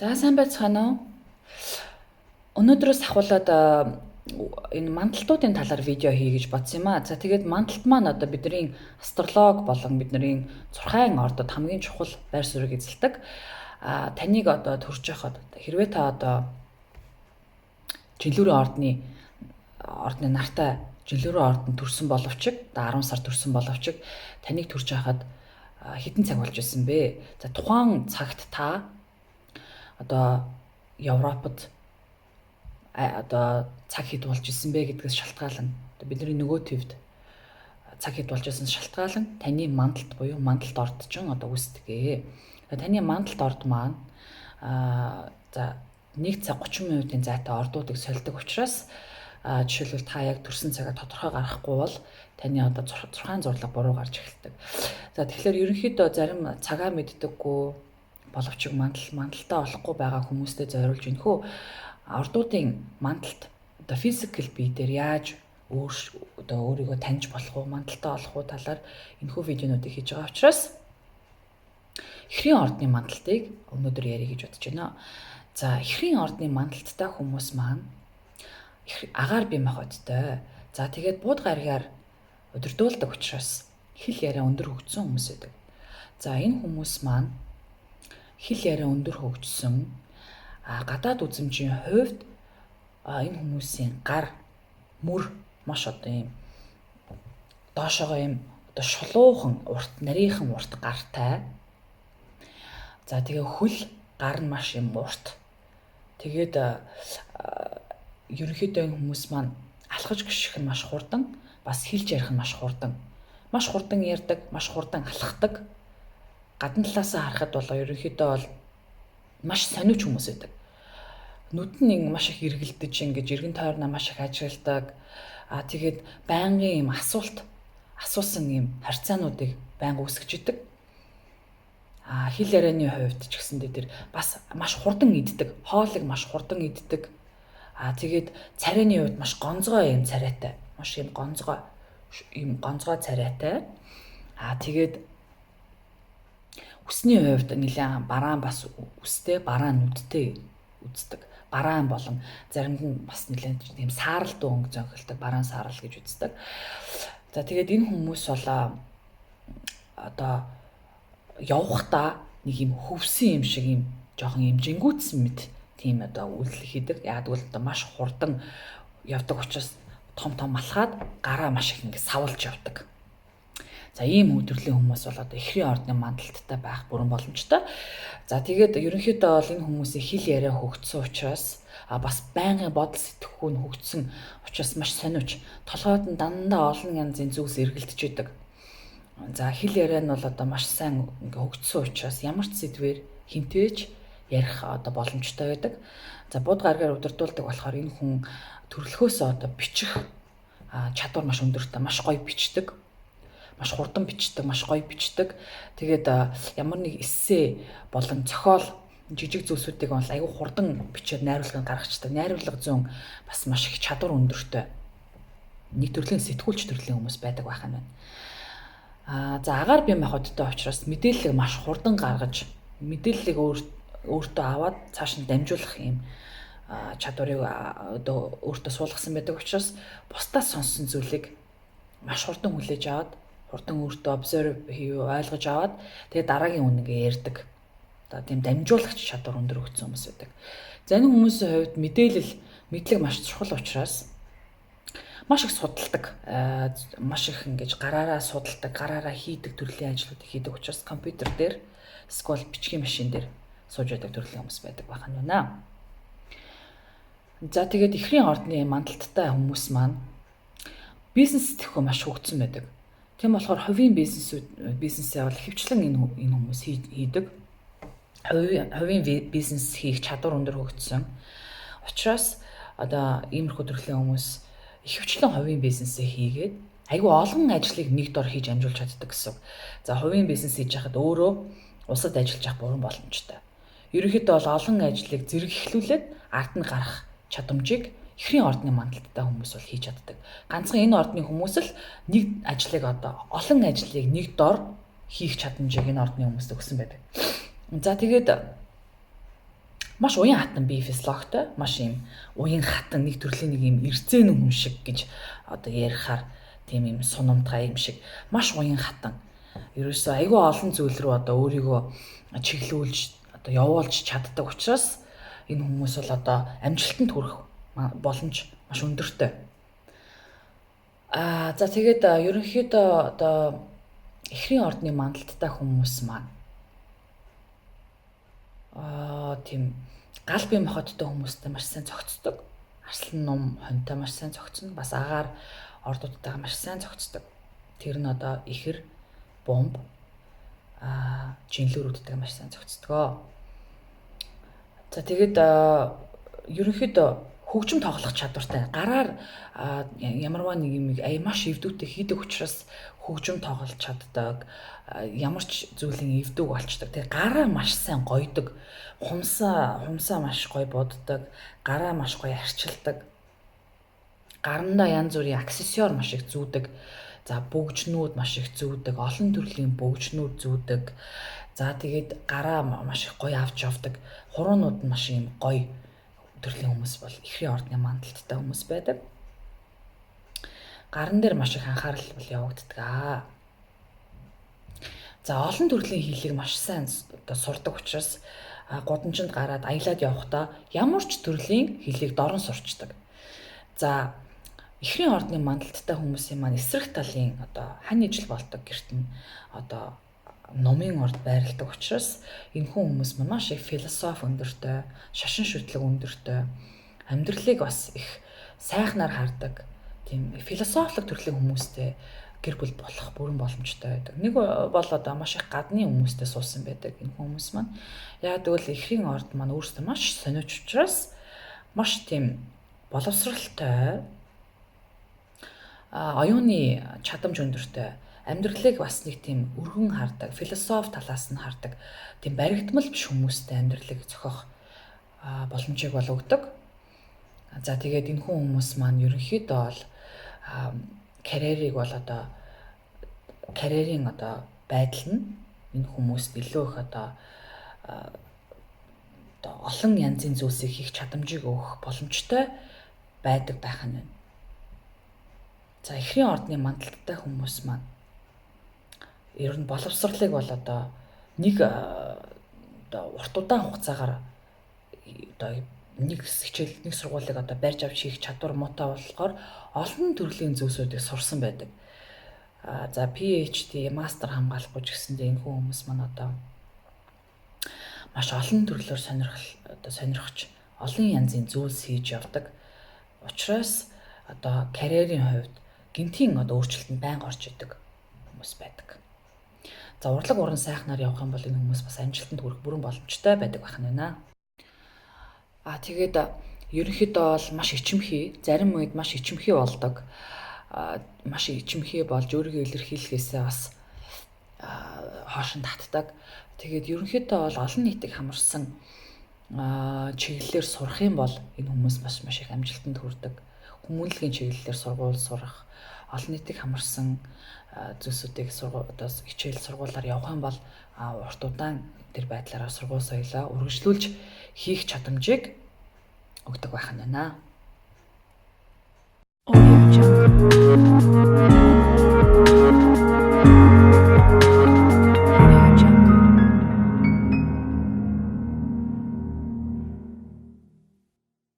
За, сайн байцгаана уу? Өнөөдрөөс ахуулаад энэ мандалтуудын талаар видео хий гэж бодсон юм аа. За, тэгээд мандалт маань одоо бидний астролог болон бидний зурхайн ордод хамгийн чухал байр суурийг эзэлдэг. А таныг одоо төрж байхад, хэрвээ та одоо жинлүүрийн ордны нартай жинлүүрийн ордонд төрсэн боловч, 10 сар төрсэн боловч таныг төрж байхад хэдэн цаг болж исэн бэ? За, тухайн цагт та одоо Европод одоо цаг хэд болж исэн бэ гэдгээс шалтгаалan, одоо бидний нөгөө твд цаг хэд болж исэн шалтгаалan таны мандалт буюу мандалт орд чинь одоо үүсдэг. Таны мандалт орд маань за 1 цаг 30 минутын зайтай ордуудыг сольдог учраас, жишээлбэл, та яг төрсэн цагаа тодорхой гаргахгүй бол таны одоо зурхайн зурлага буруу гарч эхэлдэг. За, тэгэхээр ерөнхийдөө зарим цагаа мэддэггүй боловч мандалтаа олохгүй байгаа хүмүүстээ зориулж энэхүү ордуудын мандалт одоо physical бие дээр яаж өөр одоо өөрийгөө таньж болох уу, мандалтаа олох уу талаар энэхүү видеонуудыг хийж байгаа учраас эхрийн ордны мандалтыг өнөөдөр ярих гэж бодож байна. За, эхрийн ордны мандалттай хүмүүс маань агаар бие махбодтой. За, тэгээд бууд гаригаар удирдуулдаг учраас хэл яриа өндөр хөгжсөн хүмүүс байдаг. За, энэ хүмүүс маань хэл яриа өндөр хөгжсөн, гадаад үзэмжийн хувьд энэ хүмүүсийн гар мөр маш одоо ийм доошоогоо ийм одоо шулуухан урт, нарийнхан урт гартай. За, тэгээ хөл гар нь маш юм урт. Тэгээд ерөнхийдөө энэ хүмүүс маань алхаж гიშэх нь маш хурдан, бас хэлж ярих нь маш хурдан. Маш хурдан ярьдаг, маш хурдан алхдаг. Гадна талаасаа харахад бол ерөнхийдөө бол маш сониуч хүмүүс байдаг. Нүд нь ингэ маш их эргэлдэж, ингэж эргэн тойрноо маш их ажигладаг. Аа, тэгээд байнгын юм асуулт асуусан юм харьцаануудыг байнга үүсгэж идэг. А хэл ярианы хувьд ч гэсэндээ тэр бас маш хурдан иддэг. Хоолыг маш хурдан иддэг. А тэгээд царайны хувьд маш гонцгой юм царайтай. Маш юм гонцгой царайтай. А тэгээд үсний хувьд нэлээд бараан бас үстэй, бараан нүдтэй үздэг. Бараан болон заримд нь бас нэлээд тийм саарал дүү өнгө зөнхөлдөг, бараан саарал гэж үздэг. За, тэгээд энэ хүмүүс бол одоо явхдаа нэг юм хөвсөн юм шиг, юм жоохон юм жингүүцсэн мэт тийм одоо үйлдэл хийдэг. Яг гэвэл одоо маш хурдан явдаг учраас том том алхаад гараа маш их ингэ савлж явдаг. За, ийм төрлийн хүмүүс бол одоо эхрийн ордны мандалттай байх бүрэн боломжтой. За, тэгээд ерөнхийдөө бол энэ хүмүүсийн хэл яриа хөгжсөн учраас, бас байнгын бодол сэтгхүү нь хөгжсөн учраас маш сониуч. Толгойд нь дандаа олон янзын зүйлс эргэлдэж идэг. За, хэл яриа нь бол одоо маш сайн ингээ хөгжсөн учраас ямар ч сэдвээр хинтээж ярих одоо боломжтой байдаг. За, буд гаргаар удирдуулдаг болохоор энэ хүн төрөлхөөсөө одоо бичих чадвар маш өндөртэй, маш гоё бичдэг, маш хурдан бичдэг, маш гоё бичдэг. Тэгээд ямар нэг эссе болон зохиол, жижиг зүйлсүүдийг бол айгүй хурдан бичээд найруулгыг гаргацдаг. Найруулга зүйн бас маш их чадвар өндөртэй. Нэг төрлийн сэтгүүлч төрлийн хүмүүс байдаг байх нь байна. Аа, за, агаар бие махбодтой учраас мэдээллийг маш хурдан гаргаж, мэдээллийг өөртөө аваад цааш нь дамжуулах юм чадварыг одоо өөртөө суулгасан байдаг учраас бусдаас сонссон зүйлийг маш хурдан хүлээж аваад, хурдан өөртөө observe хийв, ойлгож аваад, тэгээ дараагийн үнэгээ ярьдаг. Одоо тийм дамжуулагч чадвар өндөр хөгжсөн хүмүүс байдаг. За, энэ хүмүүсийн хувьд мэдээлэл, мэдлэг маш чухал учраас маш их судалдаг. Маш их ингэж гараараа судалдаг, гараараа хийдэг төрлийн ажлуудыг хийдэг учраас компьютер дээр эсвэл бичгийн машин дээр сууж байдаг төрлийн хүмүүс байдаг байх нь байна. За, тэгээд эхрийн ордны мандалттай хүмүүс маань бизнес сэтгхүү маш хөгжсөн байдаг. Тийм болохоор хувийн бизнесүүд, бизнесээ бол ихэвчлэн энэ хүмүүс хийдэг. Хувийн бизнес хийх чадвар өндөр хөгжсөн. Учраас одоо иймэрхүү төрлийн хүмүүс ихэвчлэн хувийн бизнесээ хийгээд айгүй олон ажлыг нэг дор хийж амжуулж чаддаг гэсэн. За, хувийн бизнес хийж байхад өөрөө улсад ажиллаж явах бүрэн боломжтой. Ерөнхийдөө бол олон ажлыг зэрэг эхлүүлээд ард нь гарах чадамжийг эхрийн ордны мандалттай хүмүүс бол хийж чаддаг. Ганцхан энэ ордны хүмүүс л нэг ажлыг, одоо олон ажлыг нэг дор хийх чадамжийг энэ ордны хүмүүст өгсөн байдаг. За, тэгээд Маш уян хатан бие физиологтой, маш юм уян хатан нэг төрлийн нэг юм эрзээнэн хүн шиг гэж одоо ярихаар тийм юм сунамтгай юм шиг маш уян хатан. Ерөөсөө айгүй олон зүйл рүү одоо өөрийгөө чиглүүлж одоо явуулж чаддаг учраас энэ хүмүүс бол одоо амжилтанд хүрэх боломж маш өндөртэй. За тэгээд ерөнхийдөө одоо эхрийн ордны мандалттай хүмүүс маань тийм гал бие махбодтой хүмүүстэй маш сайн зохицдог. Арслан нум хонтой маш сайн зохицно. Бас агаар ордуудтайгаа маш сайн зохицдог. Тэр нь одоо ихэр, бомб, жинлүүрүүдтэйгээ маш сайн зохицдог. За тэгээд ерөнхийдөө хөгжим тоглох чадвартай. Гараар ямарваа нэг юм маш эвдүүтэй хийдэг учраас хөгжим тоглож чаддаг. Ямар ч зүйлийн эвдүүг болчдөг. Тэгээ гараа маш сайн гойдог. Хумсаа маш гоё буддаг. Гараа маш гоё арчилдаг. Гарандаа янз бүрийн аксессуар маш их зүүдэг. За бөгжнүүд маш их зүүдэг. Олон төрлийн бөгжнүүд зүүдэг. За тэгээд гараа маш их гоё авч явдаг. Хуруунууд нь маш юм гоё төрлийн хүмүүс бол эхрийн ордны мандалттай хүмүүс байдаг. Гаран дээр маш их анхаарал бол явагддаг. За олон төрлийн хийлийг маш сайн одоо сурдаг учраас гудамжинд гараад аялаад явахдаа ямар ч төрлийн хэлийг дорн сурчдаг. За эхрийн ордны мандалттай хүмүүсийн маань эсрэг талын одоо хань ижил болдог гэрт нь одоо номын орд байрладаг учраас энэ хүмүүс маань маш их философи өндөртэй, шашин шүтлэг өндөртэй, амьдралыг бас их сайхнаар хардаг тийм философик төрлийн хүмүүстэй гэр бүл болох бүрэн боломжтой байдаг. Нэг бол одоо маш их гадны хүмүүстэй суусан байдаг энэ хүмүүс маань. Яг гэвэл эхрийн орд маань өөрсдөө маш сониуч учраас маш тийм боловсралтай, оюуны чадамж өндөртэй, амьдралыг бас нэг тийм өргөн хардаг, философи талаас нь хардаг, тийм баригдмал биш хүмүүстэй амьдралыг зохиох боломжийг бол өгдөг. За тэгээд энэ хүмүүс маань ерөнхийдөө бол карьерийг бол одоо карьерийн одоо байдал нь энэ хүмүүст илүү их одоо олон янзын зүйлсийг хийх чадамжийг өгөх боломжтой байдаг байх нь байна. За эхрийн ордны мандалттай хүмүүс маань ер нь боловсролыг бол одоо нэг одоо урт удаан хугацаагаар одоо нэг хичээл, нэг сургуулийг одоо барьж авч хийх чадвар муутай болохоор олон төрлийн зүйлсүүдийг сурсан байдаг. За PhD, мастер хамгаалахгүй ч гэсэндээ энэ хүмүүс маань одоо маш олон төрлөөр сонирхож олон янзын зүйлс хийж явдаг. Учраас одоо карьерийн хувьд гинтийн одоо өөрчлөлтөнд байнга орж идэг хүмүүс байдаг. За урлаг уран сайхнаар явах юм бол энэ хүмүүс бас амжилтанд хүрэх бүрэн боломжтой байдаг байх нь байна. Тэгээд ерөнхийдөө бол маш ичимхий, зарим үед маш ичимхий болдог. Маш ичимхий болж өөрийгөө илэрхийлэхээсээ бас хоош нь татдаг. Тэгээд ерөнхийдөө бол олон нийтийг хамарсан чиглэлээр сурах юм бол энэ хүмүүс бас маш их амжилтанд хүрдэг. Хүмүүнлэгийн чиглэлээр сургууль сурах, олон нийтийг хамарсан зүйлсүүдийг одоо хичээл сургуулаар явах юм бол урт удаан тэр байдлаараа сургууль соёлоо үргэлжлүүлж хийх чадамжийг өгдөг байх нь байна. Audio Jungle.